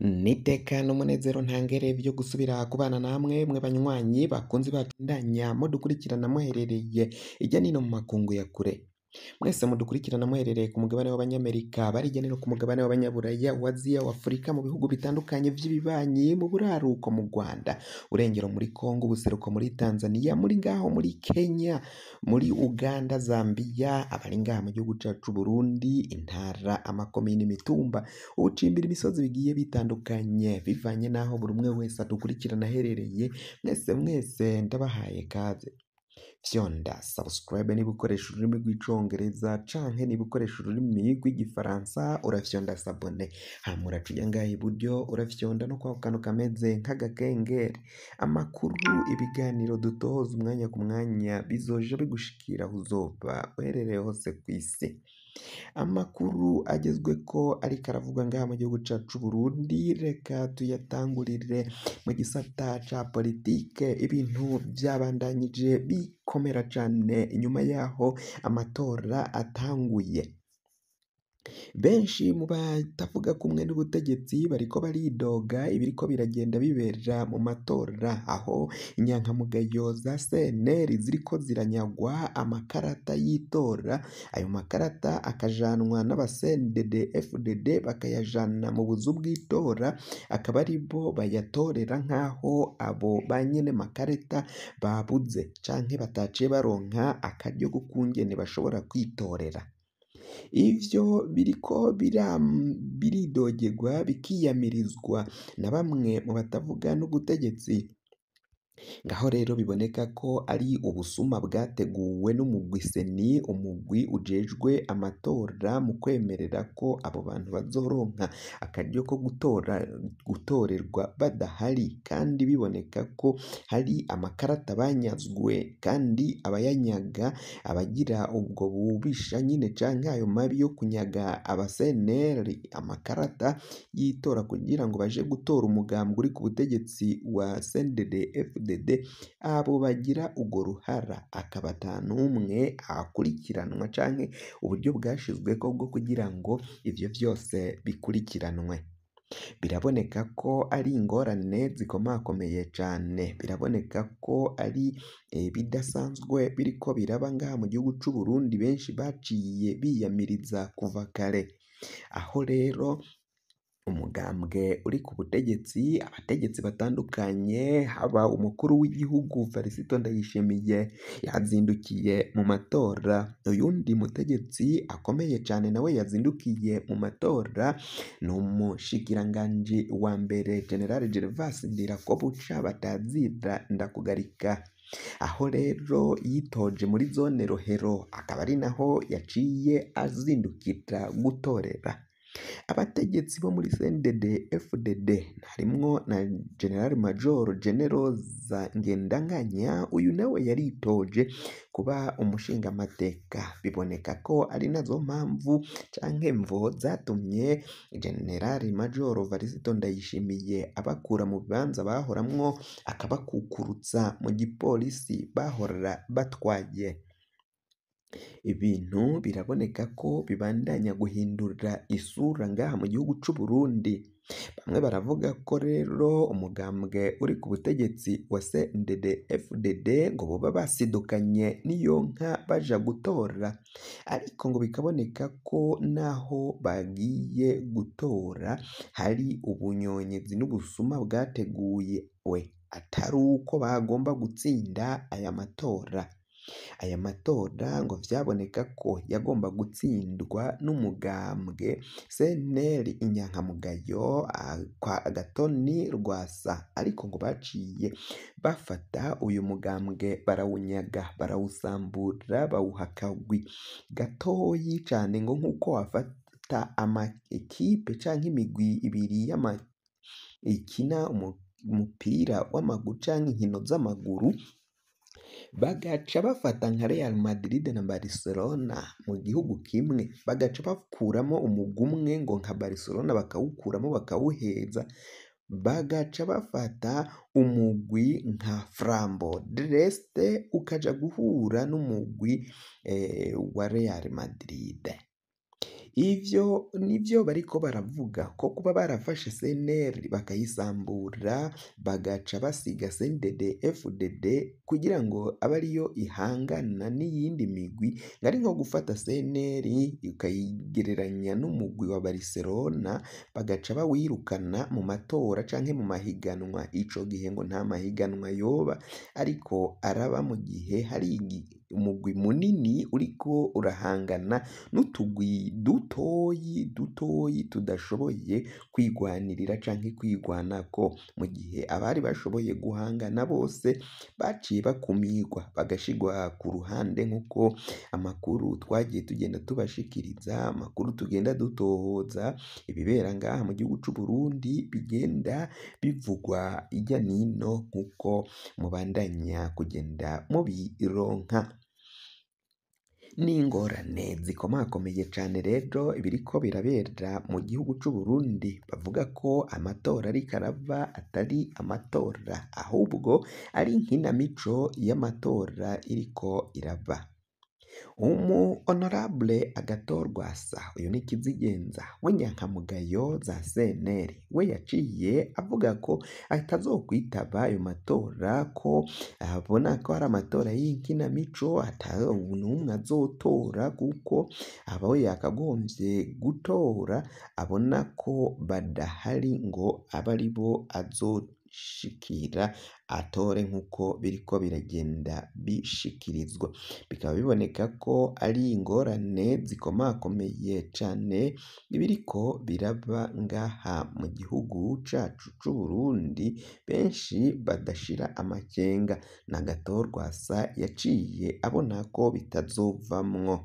N'iteka n'umunezero ntangere vyo gusubira kubana namwe mwe banywanyi bakunzi bacu ndanya mudukurikirana muherereye irya nino mu makungu ya kure. Mwese mudukurikirana muherereye ku mugabane w'Abanyamerika, bari hirya no hino ku mugabane w'Abanyaburaya, wa Aziya, wa Afurika, mu bihugu bitandukanye vy'ibibanyi, mu buraruko mu Rwanda, burengero muri Kongo, ubuseruko muri Tanzania, muri ngaho muri Kenya, muri Uganda, Zambia, abari ngaha mu gihugu cacu c'Uburundi, intara, amakomine, imitumba, ubucimbira imisozi bigiye bitandukanye, bivanye n'aho buri umwe wese adukurikirana aherereye, mwese mwese ndabahaye kaze. Fyonda subscribe niba ukoresha ururimi rw'icongereza canke niba ukoresha ururimi rw'igifaransa urafyonda s'abonner, hama uraca uja ngaha iburyo urafyonda no kwako kantu kameze nk'agakengeri. Amakuru, ibiganiro dutoza umwanya ku mwanya bizoja bigushikira aho uzoba uherereye hose kw'isi. Amakuru agezweko ariko aravugwa ngaha mu gihugu cacu c'Uburundi, reka tuyatangurire mu gisata ca politike. Ibintu vyabandanyije bikomera cane inyuma yaho amatora atanguye. Benshi mu batavuga kumwe n'ubutegetsi bariko baridoga ibiriko biragenda bibera mu matora, aho inyankamugayo za CNL ziriko ziranyagwa amakarata y'itora, ayo makarata akajanwa n'aba CNDD FDD bakayajana mu buzu bw'itora, akaba aribo bayatorera nk'aho abo ba nyene makarata babuze canke bataciye baronka akaryo k'ukungene bashobora kwitorera. Ivyo biriko biridogerwa bikiyamirizwa na bamwe mu batavuga n'ubutegetsi. Ngaho rero biboneka ko ari ubusuma bwateguwe n'umugwi CENI, umugwi ujejwe amatora mu kwemerera ko abo bantu bazoronka akaryo ko gutora gutorerwa badahari, kandi biboneka ko hari amakarata banyazwe, kandi abayanyaga abagira ubwo bubisha nyene canke ayo mabi yo kunyaga aba CNL amakarata y'itora kugira ngo baje gutora umugambwe uri ku butegetsi wa CNDD FDD, abo bagira urwo ruhara akaba ata n'umwe akurikiranwa canke uburyo bwashizweko bwo kugira ngo ivyo vyose bikurikiranwe. Biraboneka ko ari ingorane zikomakomeye cane, biraboneka ko ari ibidasanzwe biriko biraba ngaha mu gihugu c'Uburundi, benshi baciye biyamiriza kuva kare. Aho rero umugambwe uri ku butegetsi, abategetsi batandukanye, haba umukuru w'igihugu Varisito Ndayishimiye yazindukiye mu matora, uyundi mutegetsi akomeye cane nawe yazindukiye mu matora ni umushikiranganji wa mbere General Gervas Ndirakobuca batazira Ndakugarika. Aho rero yitoje muri zone Rohero, akaba ari naho yaciye azindukira gutorera. Abategetsi bo muri CNDD FDD harimwo na General Major Generoza Ngendankanya, uyu nawe yaritoje kuba umushingamateka. Biboneka ko ari nazo mpamvu canke mvo zatumye General Major Varisito Ndayishimiye abakura mu bibanza bahoramwo akabakukurutsa mu gipolisi bahora batwaye. Ibintu biraboneka ko bibandanya guhindura isura ngaha mu gihugu c'Uburundi. Bamwe baravuga ko rero umugambwe uri ku butegetsi wa CNDD FDD ngo boba basidukanye n'iyo nka baja gutora, ariko ngo bikaboneka ko naho bagiye gutora hari ubunyonyezi n'ubusuma bwateguwe, atari uko bagomba gutsinda aya matora. Aya matora ngo vyaboneka ko yagomba gutsindwa n'umugambwe CNL inyankamugayo kwa Agatoni Rwasa, ariko ngo baciye bafata uyu mugambwe barawunyaga, barawusambura, bawuha akagwi gatoyi cane, ngo nk'uko wafata ama ekipe canke imigwi ibiri ikina umupira w'amaguru canke inkino z'amaguru, bagaca bafata nka Real Madrid na Barcelona mu gihugu kimwe, bagaca bakuramo umugwi umwe ngo nka Barcelona bakawukuramo bakawuheza, bagaca bafata umugwi nka Flambeau de l'Est ukaja guhura n'umugwi wa Real Madrid. Ivyo nivyo bariko baravuga ko kuba barafashe CNL bakayisambura bagaca basiga CNDD FDD kugira ngo abe ariyo ihangana n'iyindi migwi, ngo ari nko gufata CNL ukayigereranya n'umugwi wa Barcelona bagaca bawirukana mu matora canke mu mahiganwa. Ico gihe ngo nta mahiganwa yoba ariko araba mu gihe hari umugwi munini uriko urahangana n'utugwi dutoyi dutoyi tudashoboye kwigwanirira canke kwigwanako, mu gihe abari bashoboye guhangana bose baciye bakumirwa bagashigwa ku ruhande, nk'uko amakuru twagiye tugenda tubashikiriza, amakuru tugenda dutohoza ibibera ngaha mu gihugu c'u Burundi bigenda bivugwa irya nino, nk'uko mubandanya kugenda mubironka. N'ingorane zikomakomeye cane rero ibiriko birabera mu gihugu c'u Burundi, bavuga ko amatora ariko araba atari amatora ahubwo ari inkinamico y'amatora iriko iraba. Umu honorable Agathon Rwasa, uyu ni kizigenza w'inyankamugayo za CNL, we yaciye avuga ko atazokwitaba ayo matora, ko abona ko ari amatora y'inkinamico ata n'umwe azotora, kuko abo yakagombye gutora abona ko badahari ngo abe aribo azoshikira atore, nk'uko biriko biragenda bishikirizwa. Bikaba biboneka ko ari ingorane zikomakomeye cane ibiriko biraba ngaha mu gihugu cacu c'u Burundi, benshi badashira amakenga. Na Agathon Rwasa yaciye abona ko bitazovamwo.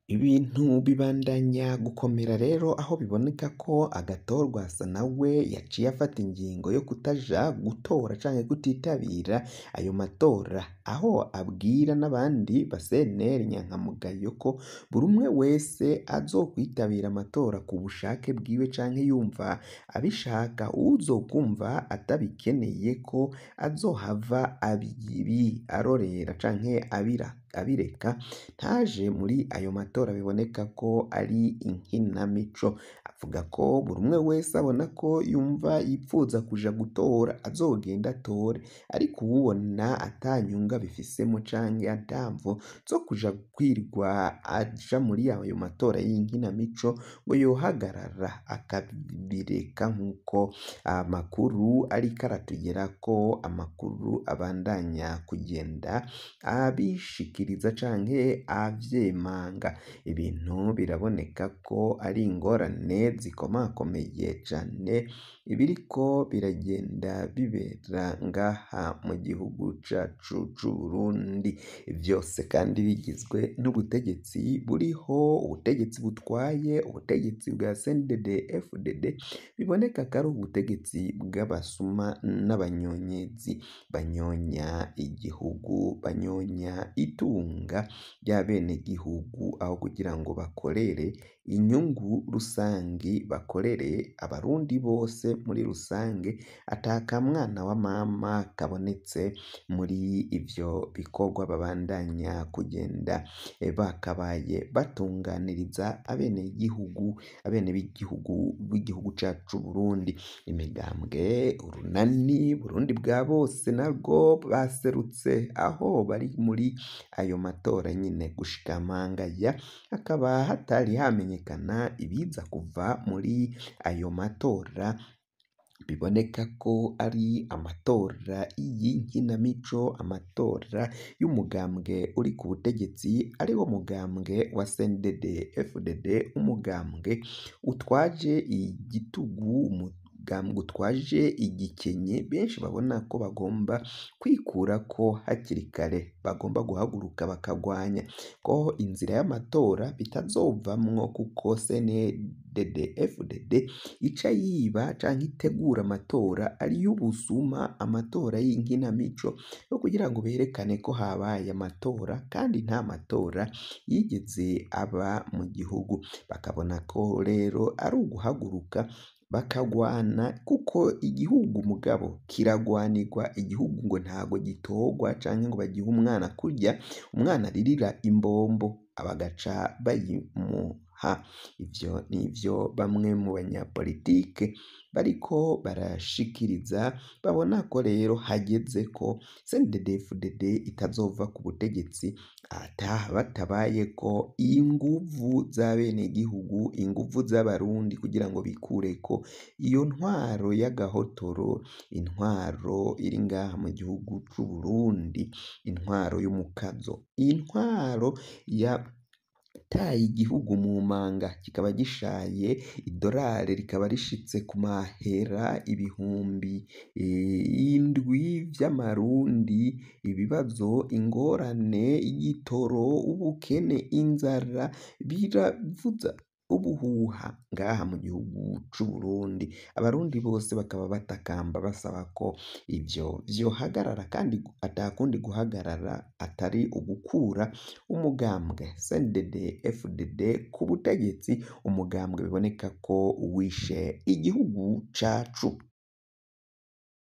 Ibintu bibandanya gukomera rero, aho biboneka ko Agathon Rwasa nawe yaciye afata ingingo yo kutaja gutora canke kutitabira ayo matora, aho abwira n'abandi ba CNL nyankamugayo ko buri umwe wese azokwitabira amatora ku bushake bwiwe canke yumva abishaka, uwuzokumva atabikeneye ko azohava arorera canke abireka ntaje muri ayo matora. Biboneka ko ari inkinamico. Avuga ko buri umwe wese abona ko yumva yipfuza kuja gutora azogenda atore, ariko uwubona ata nyungu abifisemo canke ata mvo zo kuja kwirwa aja muri ayo matora y'inkinamico, ngo yohagarara akabireka, nk'uko amakuru ariko aratugerako, amakuru abandanya kugenda abishikiriza canke avyemanga. Ibintu biraboneka ko ari ingorane zikomakomeye cane ibiriko biragenda bibera ngaha mu gihugu cacu c'u Burundi. Vyose kandi bigizwe n'ubutegetsi buriho, ubutegetsi butwaye, ubutegetsi bwa CNDD FDD, biboneka ko ari ubutegetsi bw'abasuma n'abanyonyezi, banyonya igihugu, banyonya itunga ry'abenegihugu, aho kugira ngo bakorere inyungu rusangi, bakorere abarundi bose muri rusange, ata mwana wa mama kabonetse muri ivyo bikorwa babandanya kugenda bakabaye batunganiriza abenegihugu, abenegihugu b'igihugu cacu c'u Burundi. Imigambwe, urunani, Burundi bwa bose narwo baserutse aho bari muri ayo matora nyine. Gushika mangaya hakaba hatari hamenyekana ibiza kuva muri ayo matora, biboneka ko ari amatora y'inkinamico, amatora y'umugambwe uri ku butegetsi ariwo mugambwe wa CNDD FDD, umugambwe utwaje igitugu, umugambwe utwaje igikenye, benshi babona ko bagomba kwikurako hakiri kare, bagomba guhaguruka bakagwanya ko inzira y'amatora bitazovamwo, kuko CNDD FDD ica yiba canke itegura amatora ari y'ubusuma, amatora y'inkinamico yo kugira ngo berekane ko habaye amatora kandi nta matora yigeze aba mu gihugu. Bakabona ko rero ari uguhaguruka bakagwana, kuko igihugu mugabo kiragwanirwa, igihugu ngo ntago gitorwa canke ngo bagihe umwana kurya, umwana aririra imbombo bagaca bayimuha. Ivyo nivyo bamwe mu banyapolitike bariko barashikiriza, babona ko rero hageze ko CNDD-FDD itazova ku butegetsi ata batabayeko inguvu z'abenegihugu, inguvu z'abarundi kugira ngo bikureko iyo ntwaro y'agahotoro, intwaro iri ngaha mu gihugu c'Uburundi, intwaro y'umukazo, intwaro yataye igihugu mu manga kikaba gishaye, idorari rikaba rishitse ku mahera 7000 vy'amarundi, ibibazo, ingorane, igitoro, ubukene, inzara biravuza ubuhuha ngaha mu gihugu c'Uburundi. Abarundi bose bakaba batakamba basaba ko ivyo vyohagarara, kandi atakundi guhagarara atari ugukura umugambwe CNDD-FDD ku butegetsi, umugambwe biboneka ko wishe igihugu cacu.